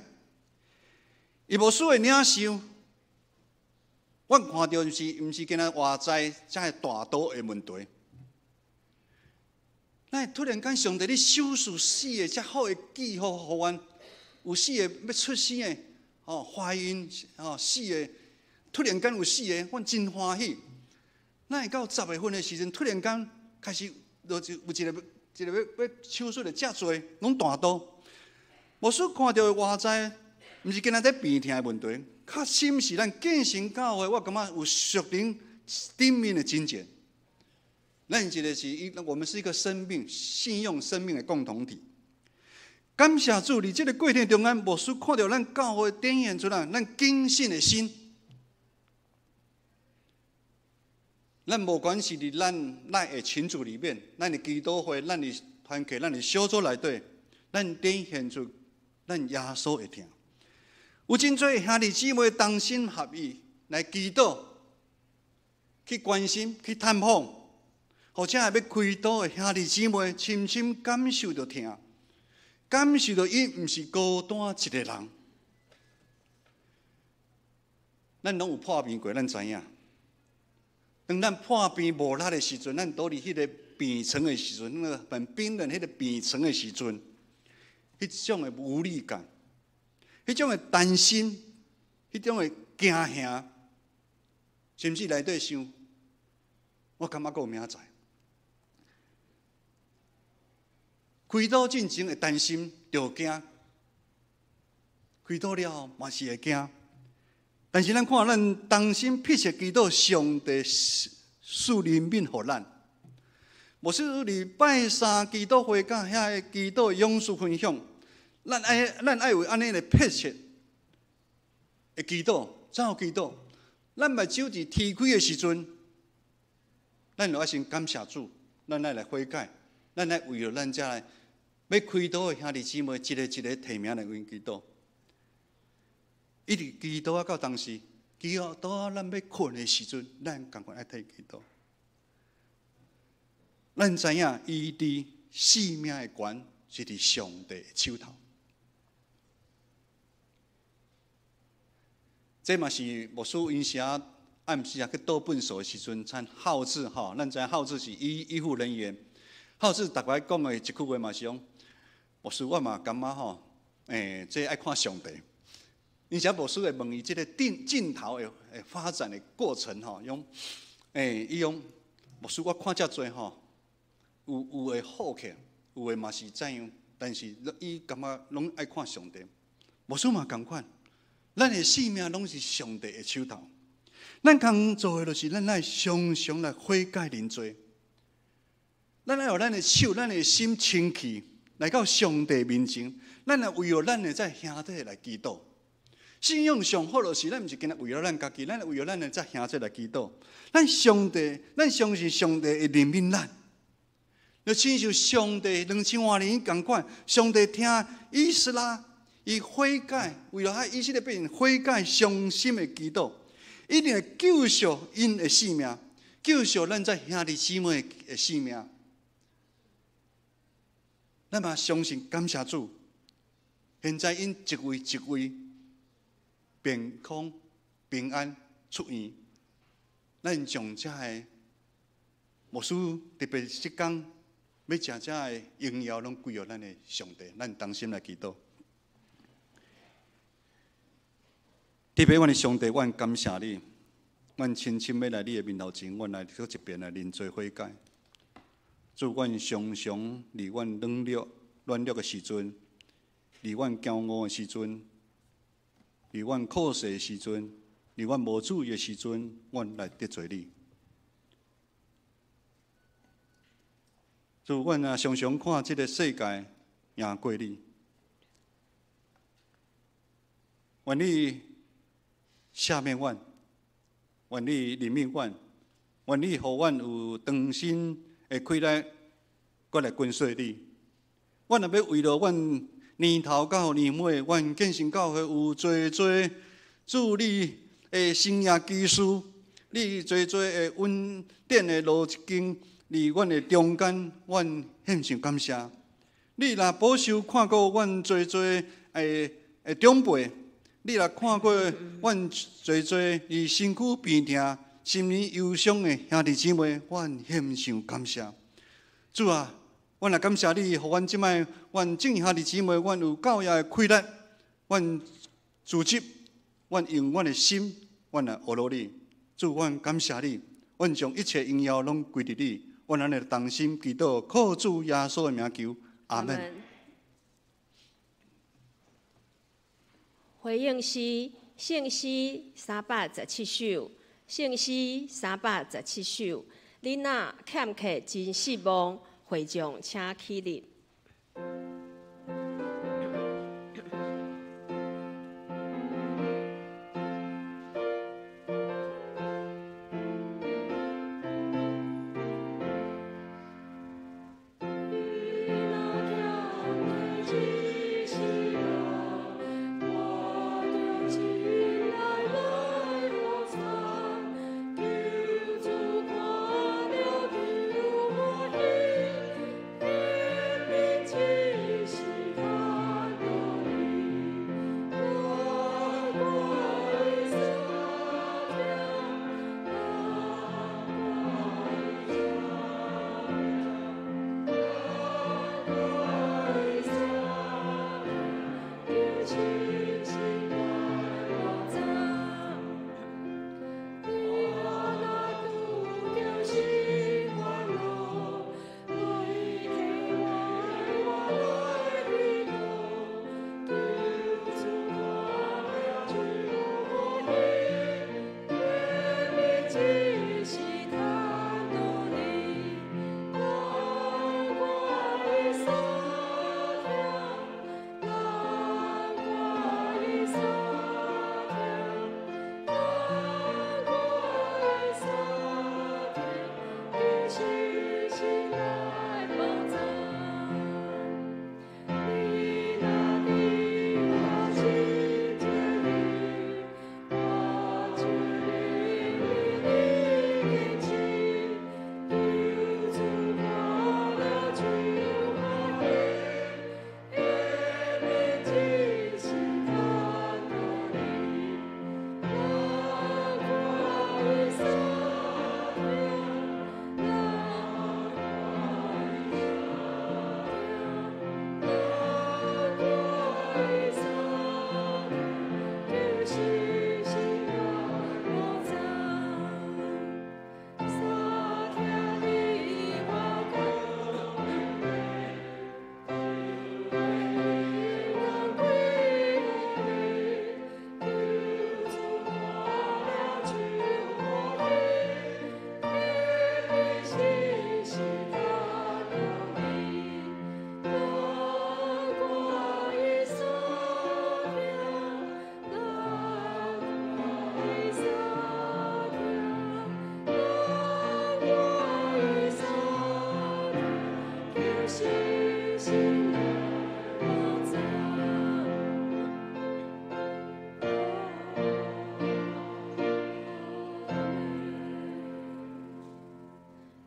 伊無需要領受。阮看著毋是干焦活灾遮的大刀的问题。咱會突然間上帝你手術四个遮好的記號，予阮有四个欲出生的，吼懷孕吼四个，突然間有四个，阮真歡喜。咱會到10月份的時陣，突然間開始就有一個欲手術的遮濟，攏大刀。牧師看著的活災，毋是干焦佇病痛的問題，較深是咱建成教會，我感覺有屬靈頂面的真正。咱一个是一，我們是一個生命、信用生命的共同體。感謝主，佇這个過程中間，牧師看著咱教會展現出來，咱堅信的心。咱無管是佇咱的群組裡面，咱的祈禱會，咱的團契，咱的小組內底，咱展現出咱耶穌的疼。有真濟兄弟姊妹同心合意來祈禱，去關心、去探訪，或者係欲開刀的兄弟姊妹，深深感受著疼，感受著伊毋是孤單一個人。咱攏有破病過，咱知影。當咱破病無力的時陣，咱倒佇彼个病床的時陣，那個很冰冷彼个病床的時陣，彼種的無力感，彼種的擔心，彼種的驚嚇，甚至內底想，我感覺閣有明仔載。開刀進前會擔心，著驚；開刀了後嘛是會驚。但是咱看，咱同心迫切祈禱，上帝賜憐憫予咱。牧師禮拜三祈禱會佮遐个祈禱勇士分享，咱愛有按呢的迫切的祈禱，怎樣祈禱？咱目睭佇天開的時陣，咱就愛先感謝主，咱愛來悔改，咱愛為著咱遮的欲開刀的兄弟姊妹，一个一个提名來為𪜶祈禱。一直祈禱啊，到當時，祈禱到咱欲睏的時陣，咱仝款愛替祈禱。咱知影，醫治性命的權是佇上帝的手頭。這嘛是牧師有時暗時啊去倒糞埽的時陣，參孝子吼，咱知影孝子是醫護人員，孝子逐擺講的一句話嘛是講，牧師我嘛感覺吼，這愛看上帝。而且牧師會問伊這个鏡頭的發展的過程吼，講，伊講牧師我看遮濟吼，有會好起，有的嘛是怎樣，但是伊感覺攏愛看上帝。牧師嘛仝款，咱的性命攏是上帝的手頭，咱通做的就是咱愛常常來悔改認罪，咱愛予咱的手、咱的心清氣來到上帝面前，咱來為著咱的這兄弟來祈禱。信仰上好就是，咱毋是干焦為著咱家己，咱為著咱的這兄弟來祈禱。咱上帝，咱相信上帝會憐憫咱。就親像上帝2000外年仝款，上帝聽以斯拉伊悔改，為著彼以色列百姓悔改傷心的祈禱，一定會救贖𪜶的性命，救贖咱這兄弟姊妹的性命。咱嘛相信感謝主，現在𪜶一位一位健康平安出院，咱將遮个牧師特別這工欲食遮个榮耀，攏歸予咱的上帝，咱同心來祈禱。特別阮的上帝，阮感謝你，阮深深欲來你的面頭前，阮來閣一遍來認罪悔改。主，阮常常佇阮軟弱的時陣，佇阮驕傲的時陣，佇阮靠勢的時陣，佇阮無注意的時陣，阮來得罪你。主，阮啊常常看這个世界贏過你，願你赦免阮，願你憐憫阮，願你予阮有長心的氣力，閣來跟隨你。阮若欲為著阮年頭到年尾，阮建成教會有濟濟助理的生涯技師，你濟濟的恩典的路徑，佇阮的中間，阮獻上感謝。你若保守看顧阮濟濟的長輩，你若看過阮濟濟伊身軀病痛、心靈憂傷的兄弟姊妹，阮獻上感謝。主啊，阮也感謝你，予阮這擺，阮眾兄弟姊妹，阮有夠額的氣力，阮組織，阮用阮的心，阮來學落你。主，阮感謝你，阮將一切榮耀攏歸佇你。阮按呢同心祈禱，靠主耶穌的名求，阿門。回應詩，聖詩317首，聖詩三百十七首。你若欠缺真失望，會眾請起立。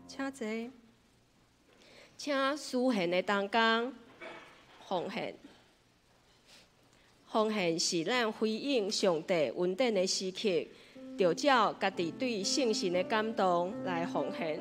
請坐，請司獻的同工奉獻。奉獻是咱回應上帝恩典的時刻，就照家己對聖神的感動來奉獻。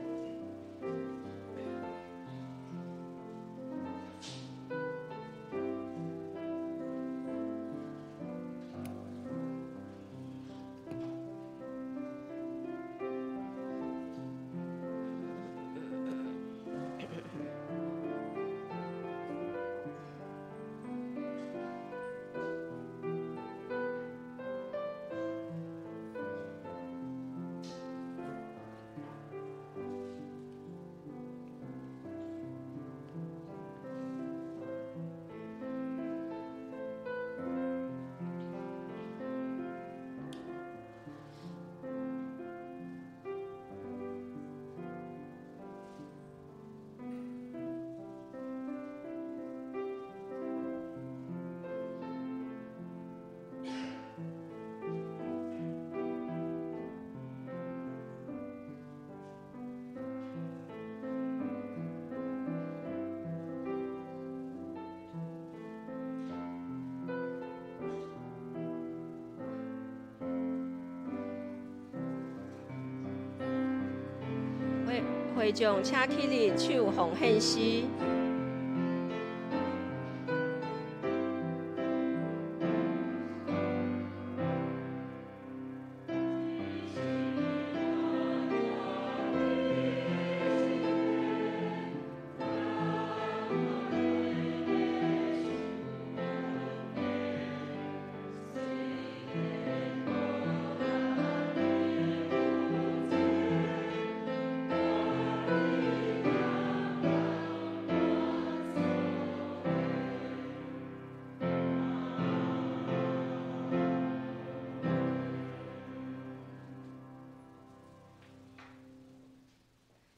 會眾請起立唱奉獻詩。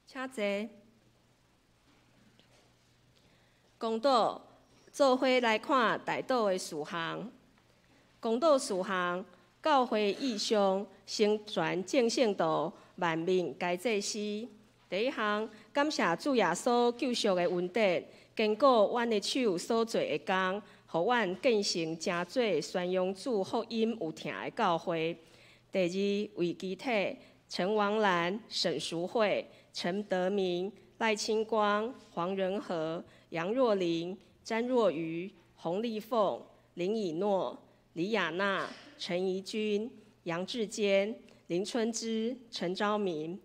請坐。公道做伙來看代禱的事項。公道事項，教會意向成全眾聖徒，萬民皆祭司。第一項，感謝主耶穌救贖的恩典，堅固阮的手所做的工，予阮建成成做宣揚主福音有疼的教會。第二，為肢體陳王蘭、沈淑惠、陳德明、賴清光、黃仁和、楊若琳、詹若愚、洪麗鳳、林以諾、李亞娜、陳怡君、楊志堅、林春枝、陳昭明、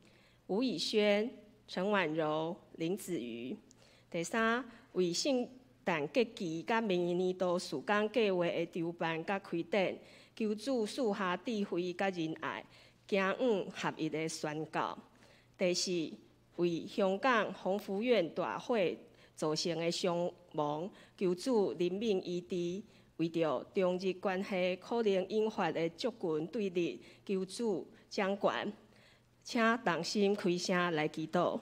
吳以軒、陳婉柔、林子瑜。第三，為聖誕節期佮明年度事工計劃的籌辦佮開展，求主賜下智慧佮仁愛，行往合一的宣告。第四，為香港宏福苑大火造成的傷亡，求主憐憫醫治；為著中日關係可能引發的族群對立，求主掌權。請同心開聲來祈禱。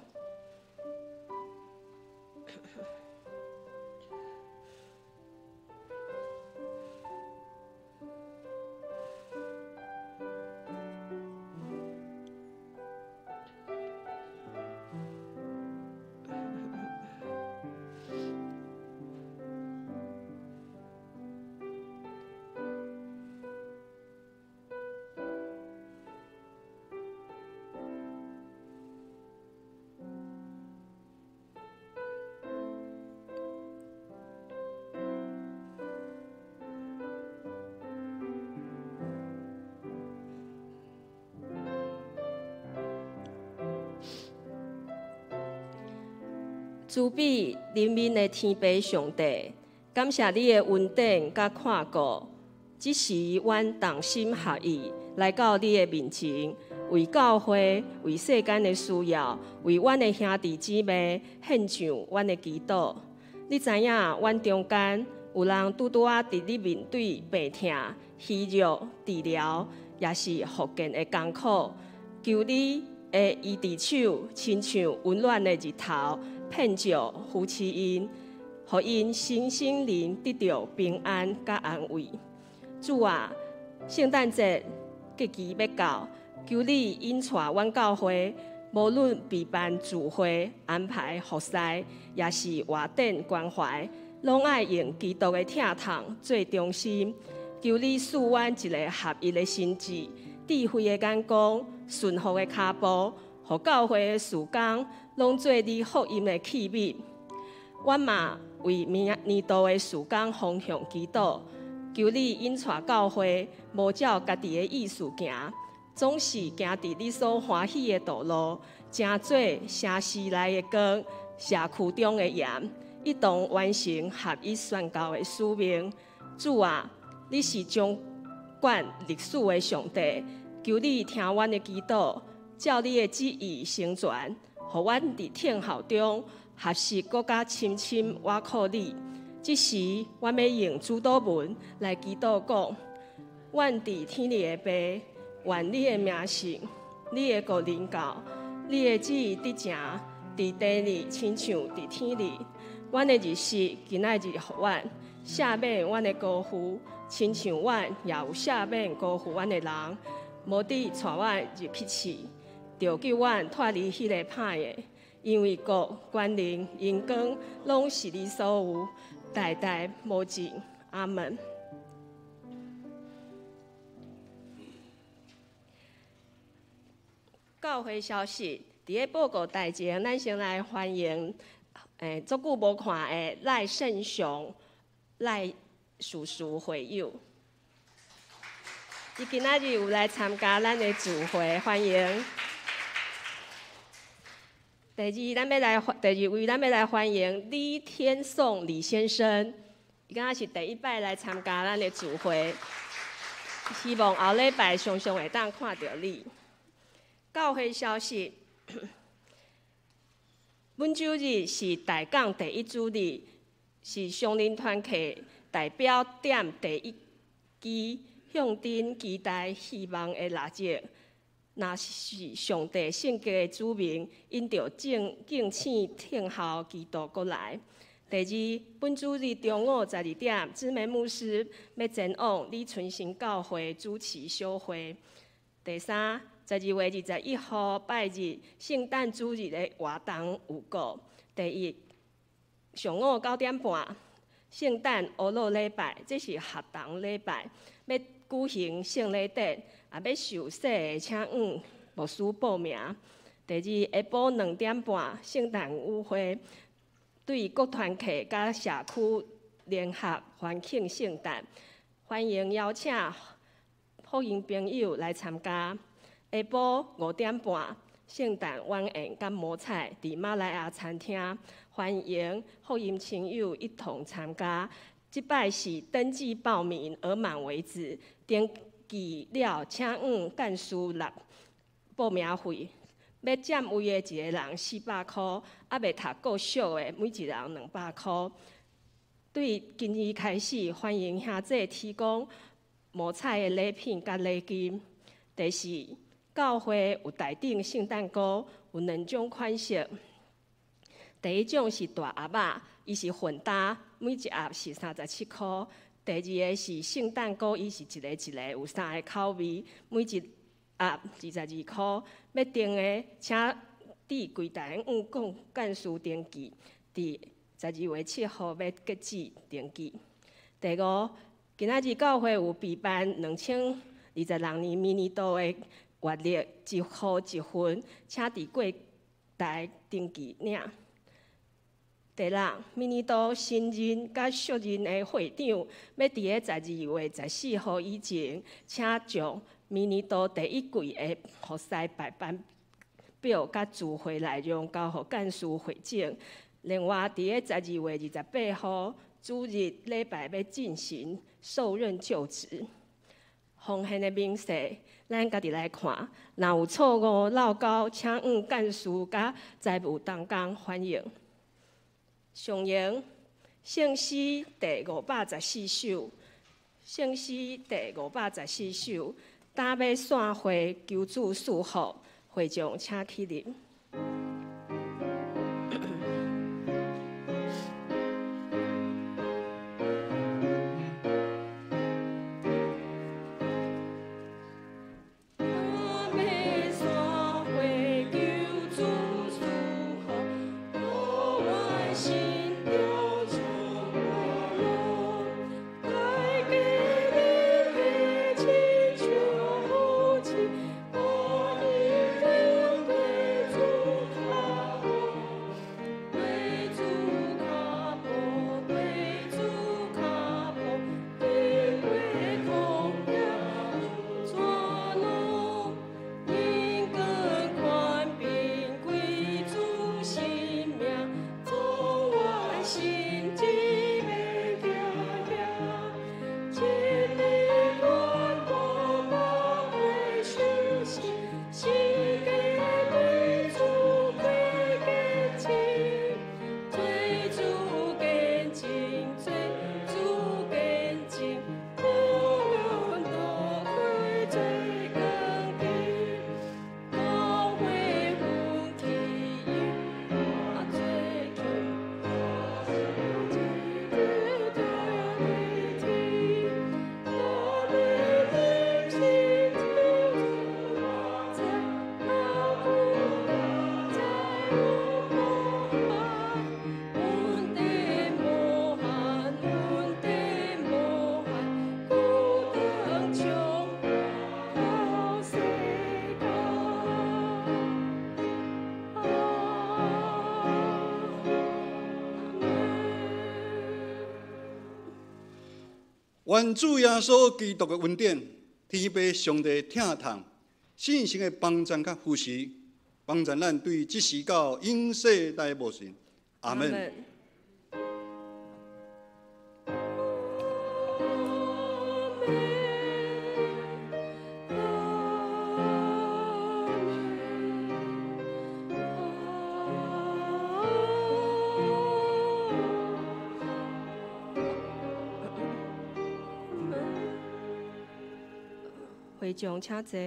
慈悲憐憫的天父上帝，感謝你的恩典佮看顧。這時，阮同心合意來到你的面前，為教會、為世間的需要，為阮的兄弟姊妹獻上阮的祈禱。你知影，阮中間有人拄拄仔佇咧面對病痛、虛弱、治療，也是復健的艱苦。求你的醫治手，親像溫暖的日頭，遍照扶持𪜶，予𪜶身心靈得著平安佮安慰。主啊，聖誕節節期欲到，求你引帶阮教會，無論備辦聚會、安排服侍，抑是活展關懷，攏愛用基督的疼痛做中心。求你賜阮一个合一的心志、智慧的眼光、順服的跤步，予教會的事工攏做你福音的器皿。阮嘛為明年度的事工方向祈禱，求你引帶教會，無照家己的意思行，總是行佇你所歡喜的道路，成做城市內的光，社區中的鹽，一同完成合一宣告的使命。主啊，你是掌管歷史的上帝，求你聽阮的祈禱，照你的旨意成全，予阮佇等候中學習閣較深深倚靠你。這時，阮欲用主禱文來祈禱講：阮佇天裡的父，願你的名聖，你的國臨到，你的旨意得成，佇地裡親像佇天裡。阮的日食今仔日予阮，赦免阮的辜負，親像阮也有赦免辜負阮的人。無得帶阮入去試，著救阮脫離彼個歹的，因為國、權能、榮光，攏是你所有，代代無盡。阿門。教會消息，佇咧報告台前，咱先來歡迎，足久無看的賴勝雄賴叔叔會友。伊今仔日有來參加咱的聚會，歡迎。第二，咱欲來第二位，咱欲來歡迎李天頌李先生。伊敢若是第一擺來參加咱的聚會，希望後禮拜常常會當看著你。教會消息，本主日是大港第一主日，是雙人團契代表點第一支向頂期待希望的蠟燭。若是上帝聖潔的子民，𪜶著正敬請聽候基督閣來。第二，本主日中午12點，姊妹牧師欲前往李春生教會主持小會。第三，12月21號拜日，聖誕主日的活動有告。第一，上午9點半，聖誕烏魯禮拜，這是學堂禮拜，欲舉行聖禮典，啊，欲受洗的，請向牧師報名。第二，下晡2點半，聖誕舞會，對各團契佮社區聯合歡慶聖誕，歡迎邀請福音朋友來參加。下晡5點半，聖誕晚宴佮摸彩，佇馬來亞餐廳，歡迎福音親友一同參加。這擺是登記報名額滿為止，登記了請向幹事納報名費。欲佔位的一個人400箍，猶未讀國小的每一人200箍。對今日開始，歡迎兄弟提供摸彩的禮品佮禮金。第四，教會有台頂聖誕歌，有兩種款式。第一種是大盒仔，伊是混搭，每一盒是37箍。第二个是聖誕糕，伊是一个一个有三个口味，每一盒22箍。欲訂的，請佇櫃台向講幹事登記，佇12月7號欲截止登記。第五，今仔日教會有備辦2026年明年度的月曆一號一份，請佇櫃台登記領。第六，明年度新任佮續任的會長，欲佇咧12月14號以前，請將明年度第一季的服侍排班表佮聚會內容交予幹事會長。另外，佇咧12月28號主日禮拜欲進行受任就職。奉獻的明細，咱家己來看。若有錯誤漏交，請向幹事佮財務同工反映。上榮聖詩第514首，聖詩第514首，今欲散會求主賜福，會眾請起立。今欲散會求主賜福，愿主耶穌基督的恩典，天父上帝疼痛，聖神的幫贊佮扶持，幫贊咱對這時到永世代無盡。阿門。會眾請坐。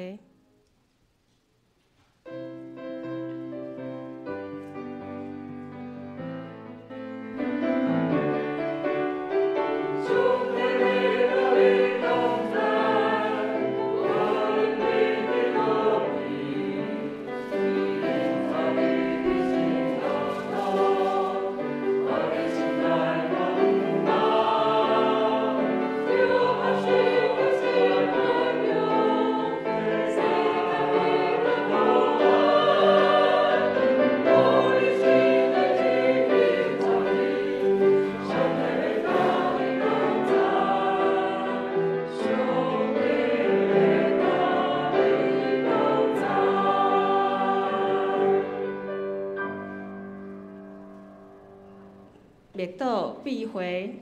默禱閉會。